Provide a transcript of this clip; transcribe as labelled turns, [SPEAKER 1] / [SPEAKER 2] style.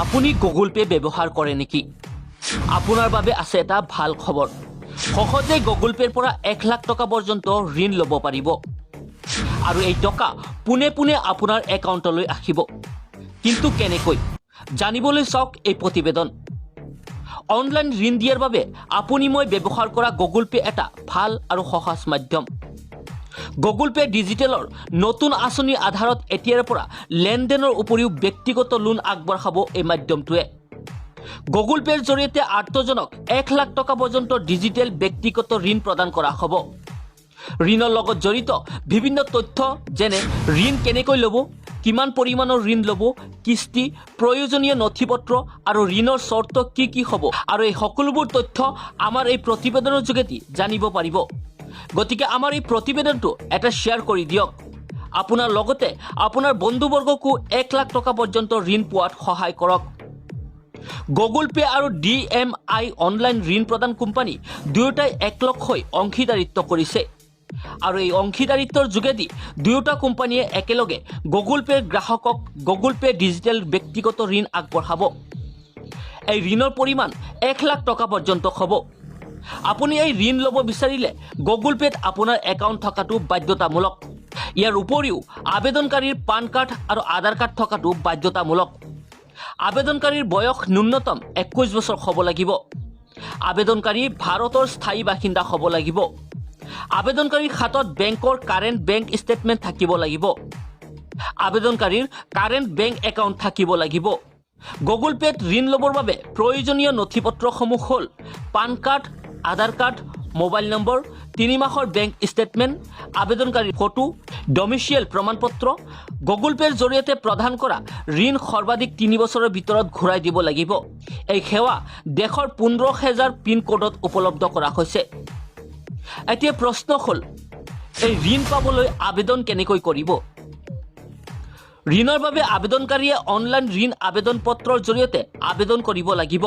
[SPEAKER 1] আপুনি Google pay' ব্যৱহাৰ কৰে নেকি? আপোনাৰ বাবে আছে এটা ভাল খবৰ। সহজে গুগল পে'ৰ পৰা 1 লাখ টকা পৰ্যন্ত ঋণ ল'ব পাৰিব আৰু এই টকা পোনে পোনে আপোনাৰ একাউণ্টলৈ আহিব। কিন্তু কেনেকৈ, জানিবলৈ চাওক এই প্ৰতিবেদন। অনলাইন ঋণ দিয়াৰ বাবে আপুনি মই ব্যৱহাৰ কৰা গুগল পে' এটা ভাল আৰু সহজ মাধ্যম। গুগল পে' ডিজিটেলৰ নতুন আঁচনিৰ আধাৰত এতিয়াৰ পৰা লেনদেনৰ উপৰিও ব্যক্তিগত লোন আগবঢ়াব এই মাধ্যমটোৱে। গুগল পে'ৰ জৰিয়তে আৰ্তজনক 1 লাখ টকা পৰ্যন্ত ডিজিটেল ব্যক্তিগত ঋণ প্ৰদান কৰা হ'ব। ঋণৰ লগত জড়িত বিভিন্ন তথ্য, যেনে ঋণ কেনেকৈ ল'ব, কিমান পৰিমাণৰ ঋণ ল'ব, কিস্তি, প্ৰয়োজনীয় নথি পত্ৰ আৰু ঋণৰ চৰ্ত কি কি হ'ব আৰু এই সকলোবোৰ তথ্য আমাৰ এই প্ৰতিবেদনৰ যোগেদি জানিব পাৰিব। গতিকে আমাৰ এই প্ৰতিবেদনটো এটা শ্বেয়াৰ কৰি দিয়ক। আপোনাৰ লগতে আপোনাৰ বন্ধুবৰ্গকো 1 লাখ টকা পৰ্যন্ত ঋণ পোৱাত সহায় কৰক। গুগল পে' আৰু ডি এম আই অনলাইন ঋণ প্ৰদান কোম্পানী দুয়োটাই একলগ হৈ অংশীদাৰিত্ব কৰিছে আৰু এই অংশীদাৰিত্বৰ যোগেদি দুয়োটা কোম্পানীয়ে একেলগে গুগল পে'ৰ গ্ৰাহকক গুগল পে' ডিজিটেল ব্যক্তিগত ঋণ আগবঢ়াব। এই ঋণৰ পৰিমাণ 1 লাখ টকা পৰ্যন্ত হ'ব। আপুনি এই ঋণ ল'ব বিচাৰিলে গুগল পে'ত আপোনাৰ একাউণ্ট থকাটো বাধ্যতামূলক। ইয়াৰ উপৰিও আবেদনকাৰীৰ পান কাৰ্ড আৰু আধাৰ কাৰ্ড থকাটো বাধ্যতামূলক। আবেদনকাৰীৰ বয়স ন্যূনতম 21 বছৰ হ'ব লাগিব। আবেদনকাৰী ভাৰতৰ স্থায়ী বাসিন্দা হ'ব লাগিব। আবেদনকাৰীৰ হাতত বেংকৰ কাৰেণ্ট বেংক ষ্টেটমেণ্ট থাকিব লাগিব। আবেদনকাৰীৰ কাৰেণ্ট বেংক একাউণ্ট থাকিব লাগিব। গুগল পে'ত ঋণ ল'বৰ বাবে প্ৰয়োজনীয় নথি পত্ৰসমূহ হ'ল পান কাৰ্ড, আধাৰ কাৰ্ড, মোবাইল নম্বৰ, 3 মাহৰ বেংক ষ্টেটমেণ্ট, আবেদনকাৰীৰ ফটো, ডমিচিয়েল প্ৰমাণপত্ৰ। গুগল পে'ৰ জৰিয়তে প্ৰদান কৰা ঋণ সৰ্বাধিক 3 বছৰৰ ভিতৰত ঘূৰাই দিব লাগিব। এই সেৱা দেশৰ 15,000 পিনক'ডত উপলব্ধ কৰা হৈছে। এতিয়া প্ৰশ্ন হ'ল, এই ঋণ পাবলৈ আবেদন কেনেকৈ কৰিব? ঋণৰ বাবে আবেদনকাৰীয়ে অনলাইন ঋণ আবেদন পত্ৰৰ জৰিয়তে আবেদন কৰিব লাগিব।